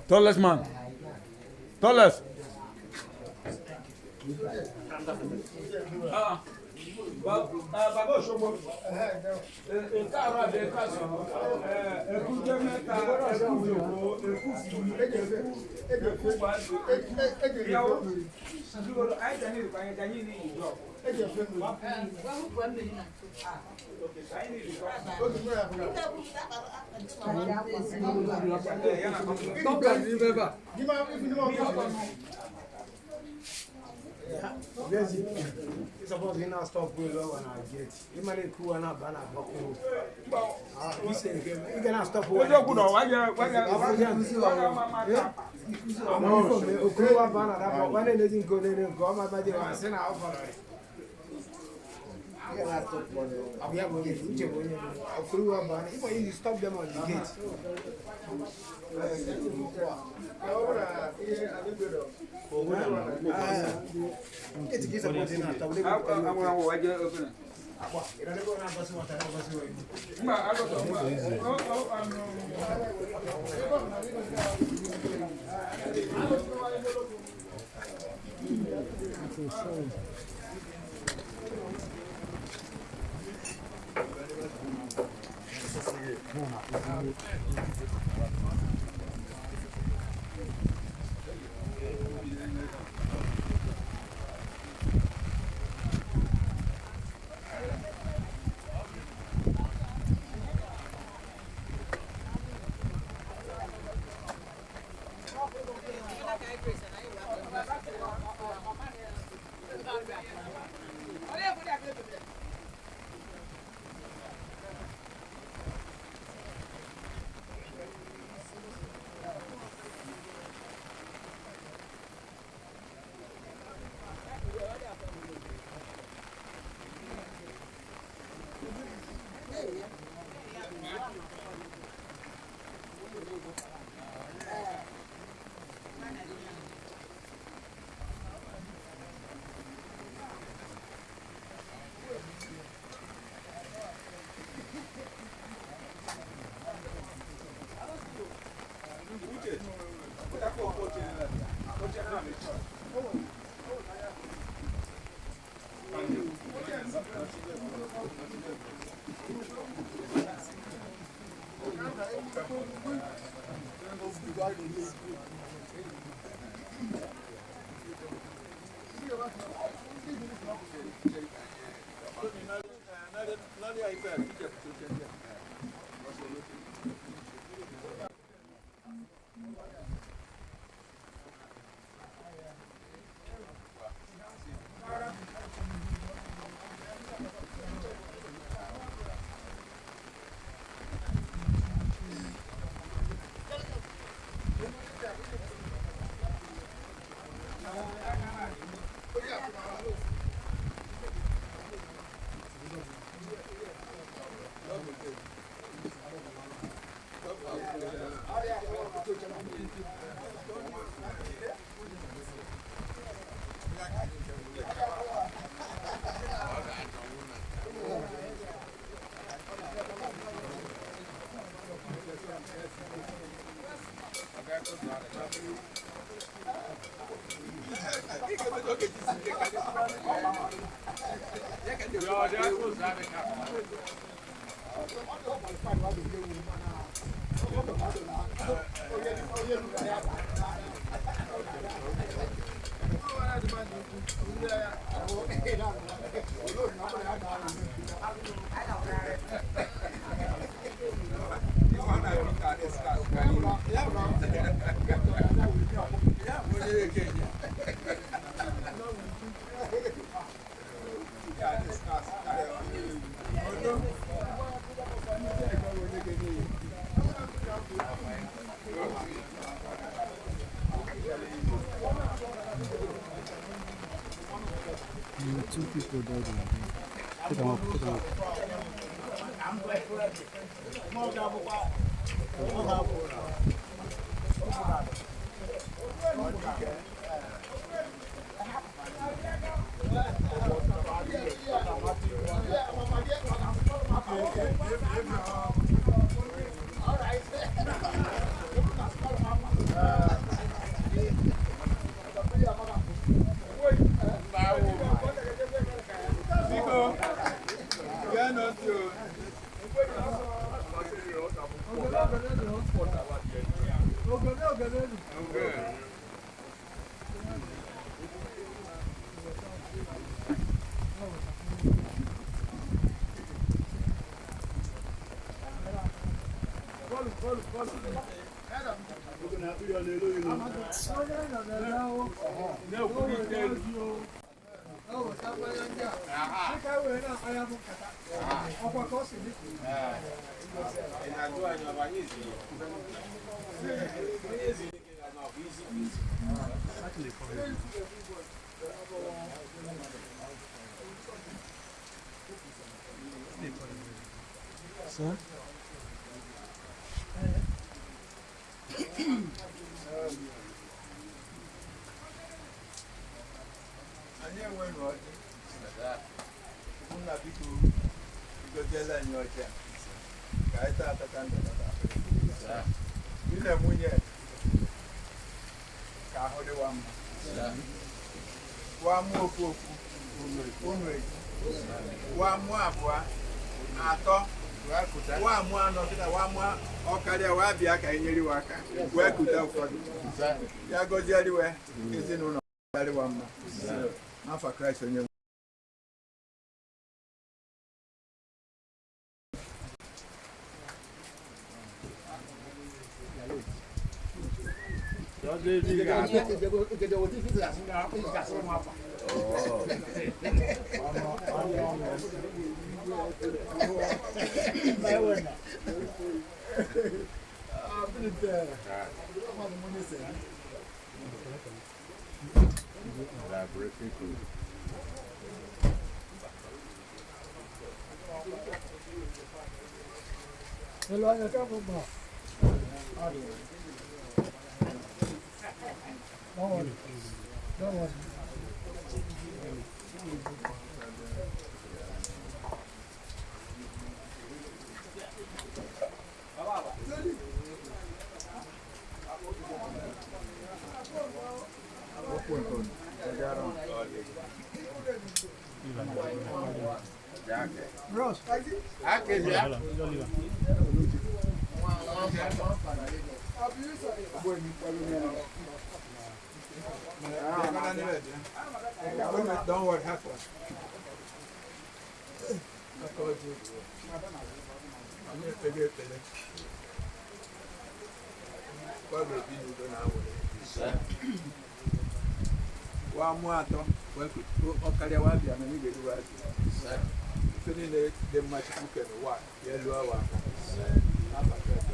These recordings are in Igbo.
Tallest man. Tallest. Bàbá Òṣogbo, káàárọ̀ àbí káàsán, ẹkú jẹ́ mẹ́ta, ẹkú jòkó, ẹkú fìlú, ẹkú wàásù, ìyàwó, àìjẹ́ ní ìpàyẹ̀jẹ̀ yìí ní ìjọ. Suppose you now stop going low and I get. You might cool and not ban a buckle. Ah, you say you cannot stop. Ojú òkú náà wáyé wáyé wáyé máa ta. Okuru wa bana da ba wane ne jin ko ne ne ko ma ba je wa sina offer. Abu ya bo uche bo nye okuru wa bana if you stop them on the gate. Gate gate suppose na stop. Àwọn àwọn wáyé ọkùnrin. Mba agọtọ mba ọ ọ ànú. Two people died. Take them up, take them up. Sir? Anyị enweghị ọjị. Nna biko, goziela anyị ọjị a. Ka anyị taa atata ndụ nata. Di na nwunye ka ahụ dịwa mma. Wa mụọ ofu ofu, unu eji. Wa mụọ abụọ, atọ, wa mụọ anọ kịta wa mụọ ọkarịa wa bịa ka anyị nyeriwa aka wee kute ụfọdụ. Ya gọzieriwe ezinụlọ dịwa mma. N'afa Kraịst onye nwe. Don't worry. Don't worry. Bros. Don't worry, have one. Anyị ekpere ekpere. Kwa ga-ebi n'udo na awụrụ. Wa mụọ atọ, ọkarịa wa bịa na anyị ga-eru wa bịa. Ife niile dị mma Chukwu kere ụwa ya lụọ wa aka. N'afa Kraịst.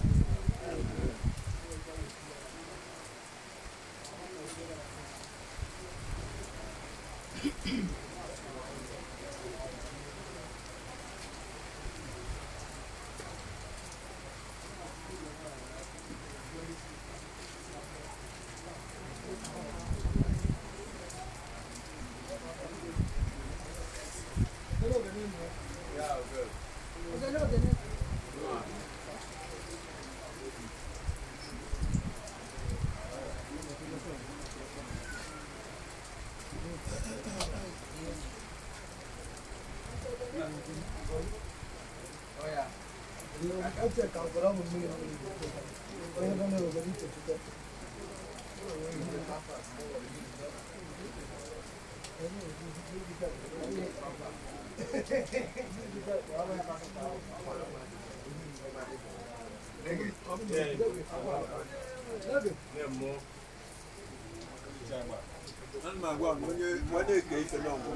Ana m agwa m onye onye eke ife n'ọgwụ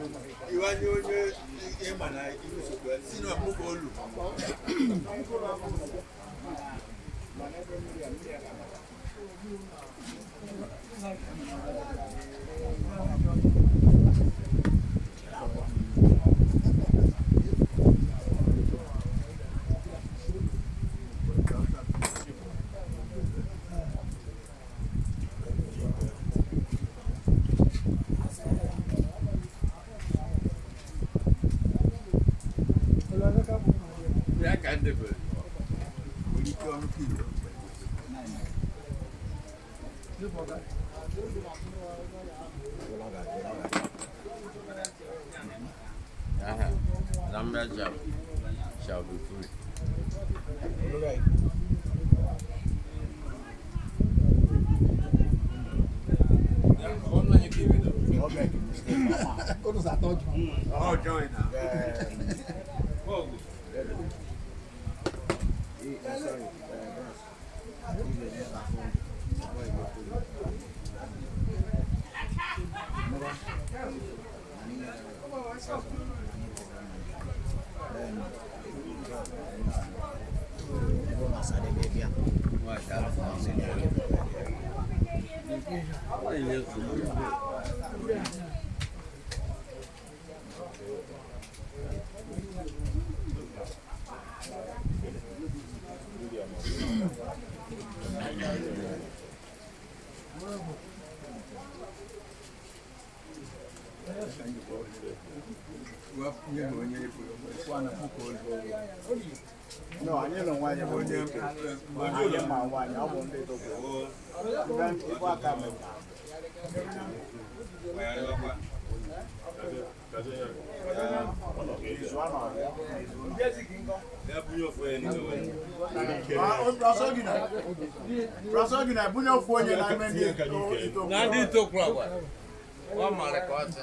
iwe anya onye ịma na ihu sokwe si na ọkpụkọ olu. Ya ka ndị bụ. Nwere ike ọnụ kilo. Aha. Zambia shall be free. Ọ join na. Nye m onye ọkpụkọ olu. No, anyị nọ nwaanyị bụ Onye ndị anyị ma nwaanyị, ọ bụ ndị Togo. Ibu aka mere. Izu anọ ya. Prọsọ gị na-ebunye ofu onye na-eme ndị Togo. Na ndị Itoku agwa. Ọ mara ka ọ sị.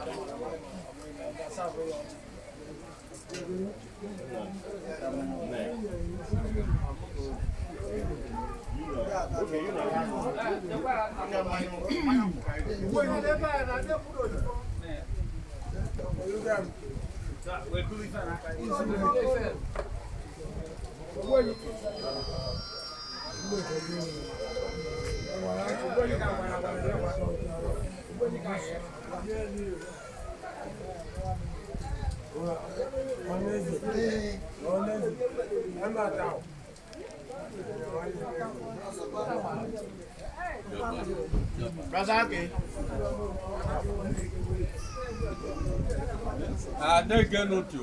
Adeke n'otu.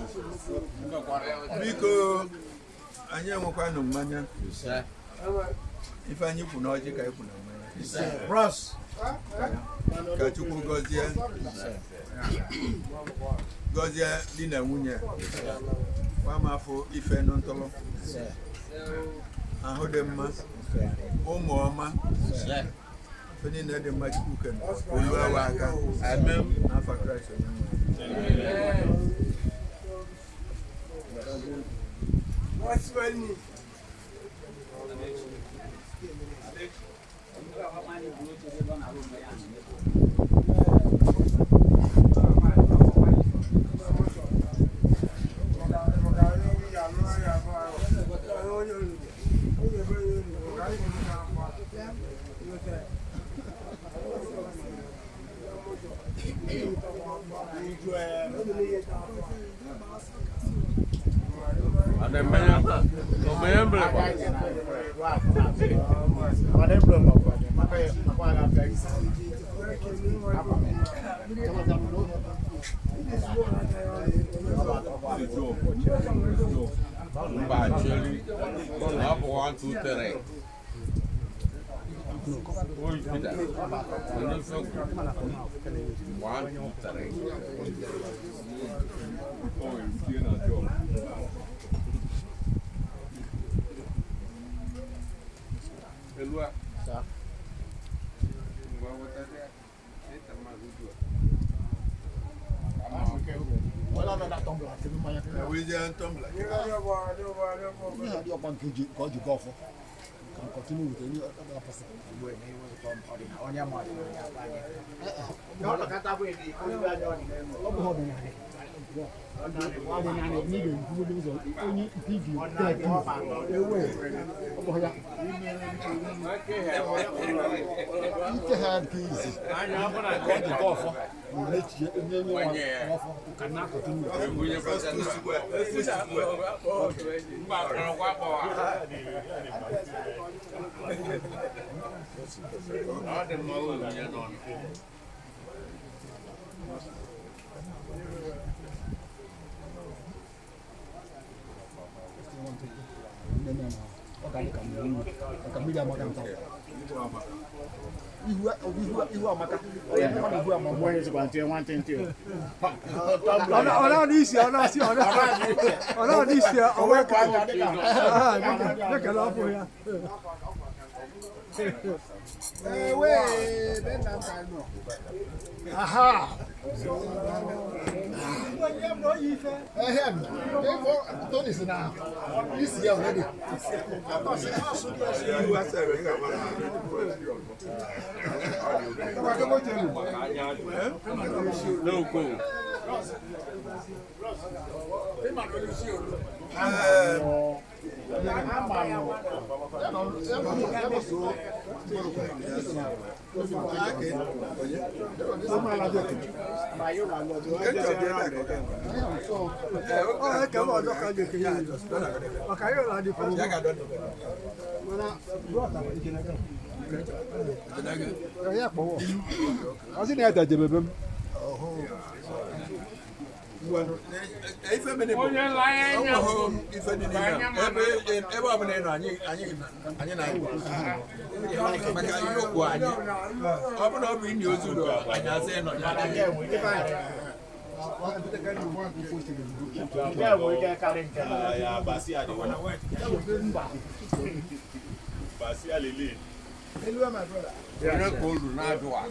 Biko, anyị enwekwanụ mmanya. Ise. Ife anyị kwu n'ọjị ka anyị kwu na mmanya. Bros. Ka Chukwu gọzie gọzie di na nwunye gwa m afọ ife nụ ntọrọ ahụ dị mma, ụmụ ọma, Ise. ife niile dị mma. Chukwu kene olu awa aka. Amen. N'afa Kraịst onye nwe anyị. Mba, actually, up 1, 2, 3. Who is Peter? 1, 2, 3. Elua. Can continue with any other person. Aha! This year already. No go. Ebe ọbụla ị nọ, anyị na maka ihe okwu anyị ọ bụrụ na ọ bụ inyi ozu ụlọ anyị asị nọ ya. Onye ka olu na-adụ a?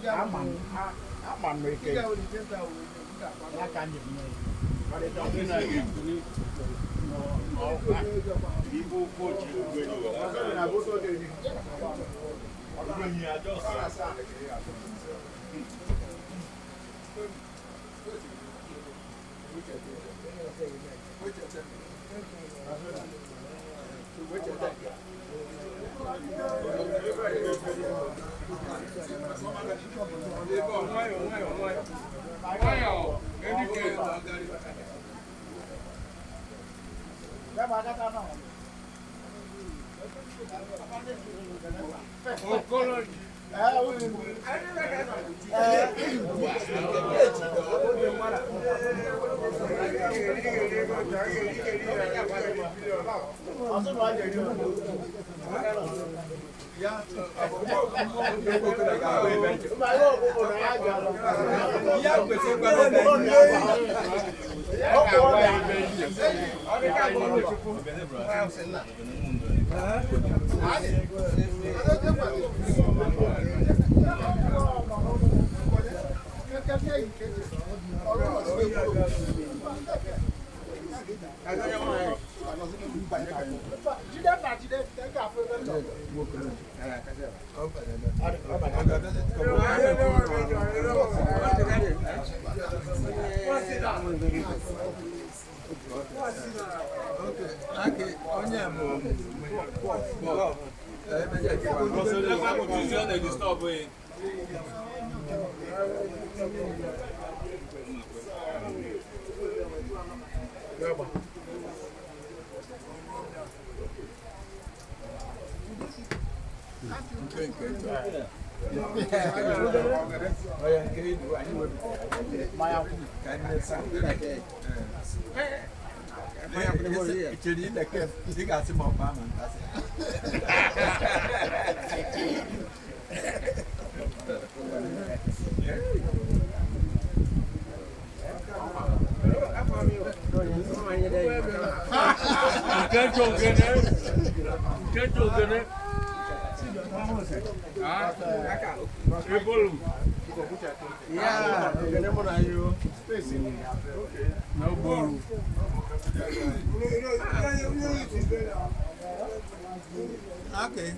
Okay.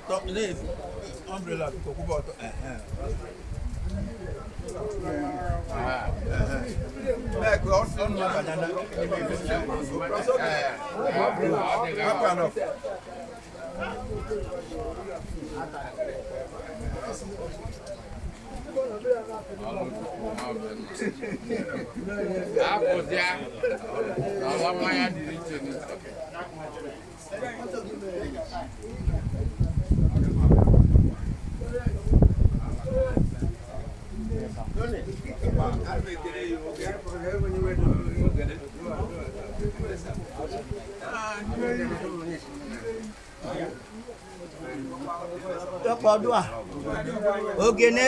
Top leaf. Umbrella kukuba to. Back on banana. Tọpọdua ogene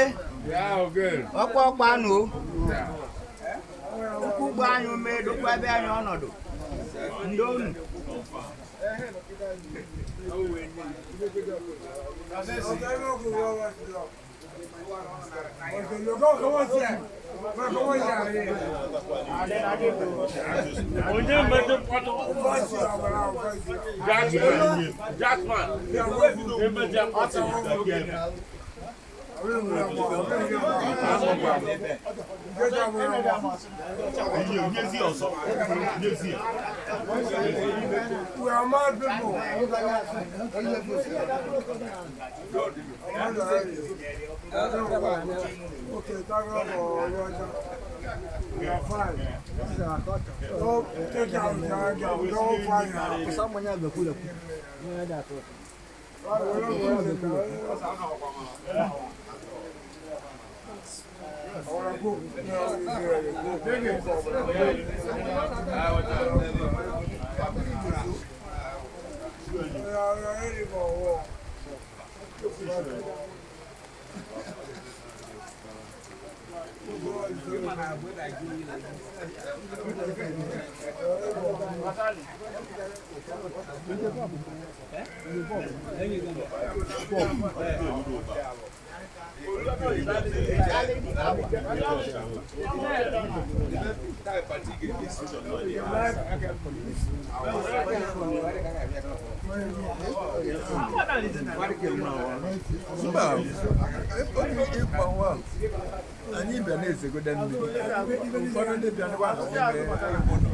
ọkpọkpanụ ukwu anyị ume dokwa ebe anyị ọnọdụ ndị onu. We are mad people. Okay, thank God for we are fine. Don't take out the don't find out. We are ready for war. Mba, ịkpa nwa anyị bịa na-ezegodo mmiri ụfọdụ ndị bịa n'ụwa nọ n'ime ụlọ.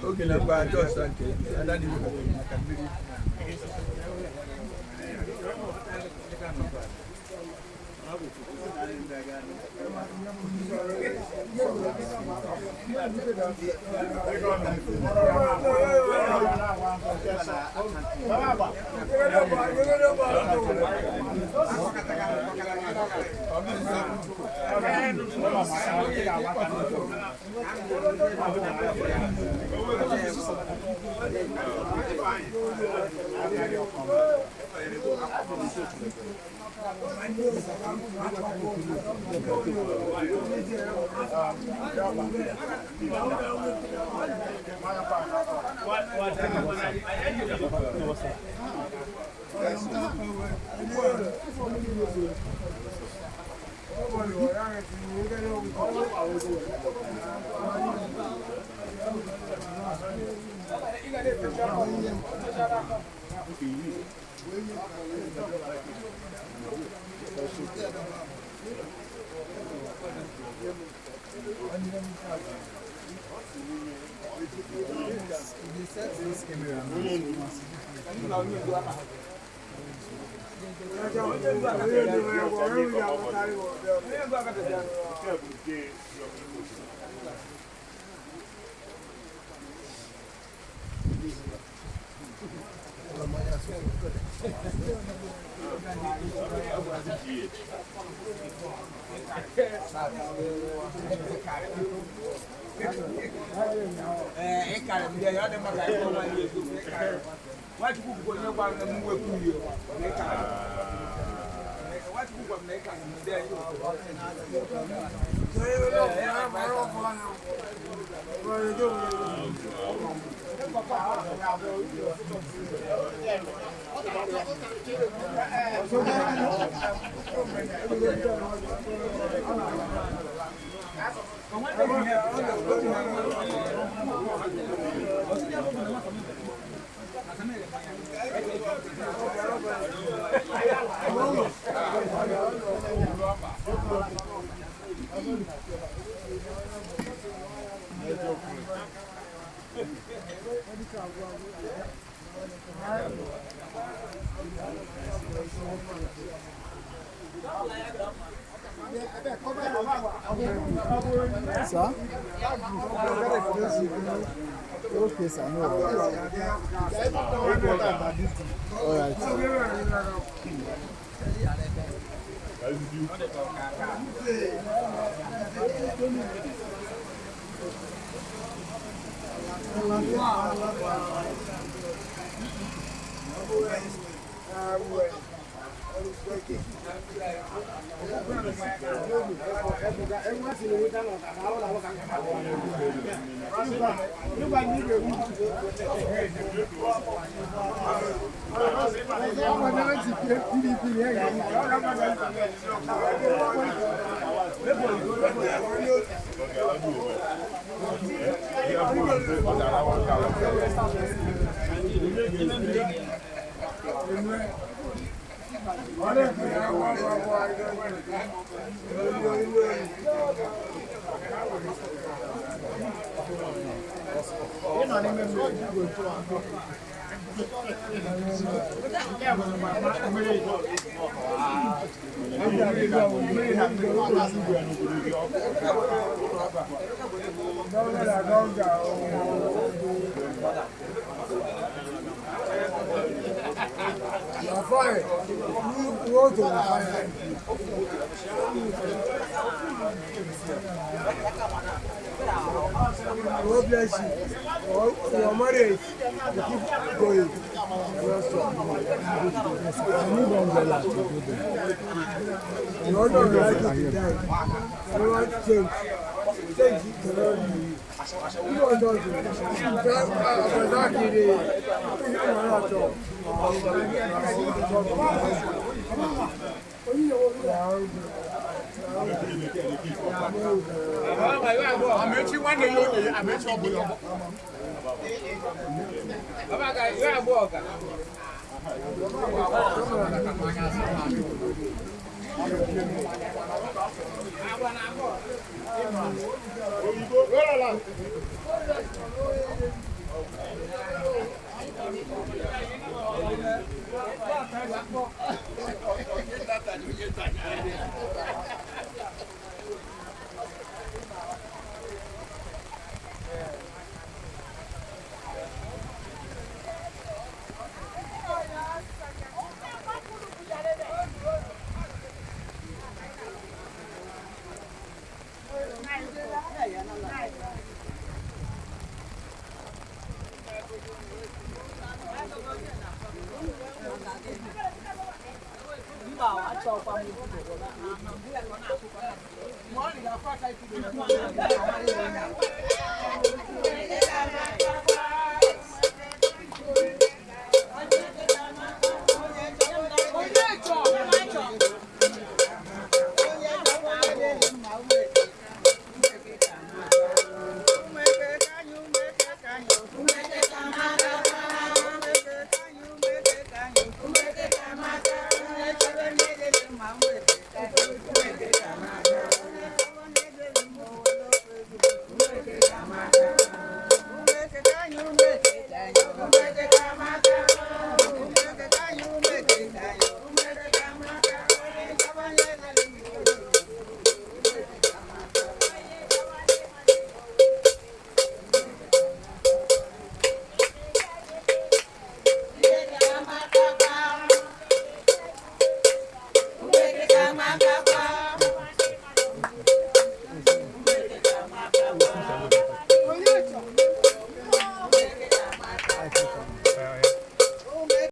Oge na-agba Jos nke ada n'Igbo maka mmiri. Sir? Okay, sir. No worries. All right. God bless you. Your marriage will keep going. I need umbrella to go there. You don't like it to die. You want change. Change cannot be. You don't do it. Amechi nwanne ya oge Amechi ọ bụla ọgbọ. Baba ga ya abụọ ka. Thank you.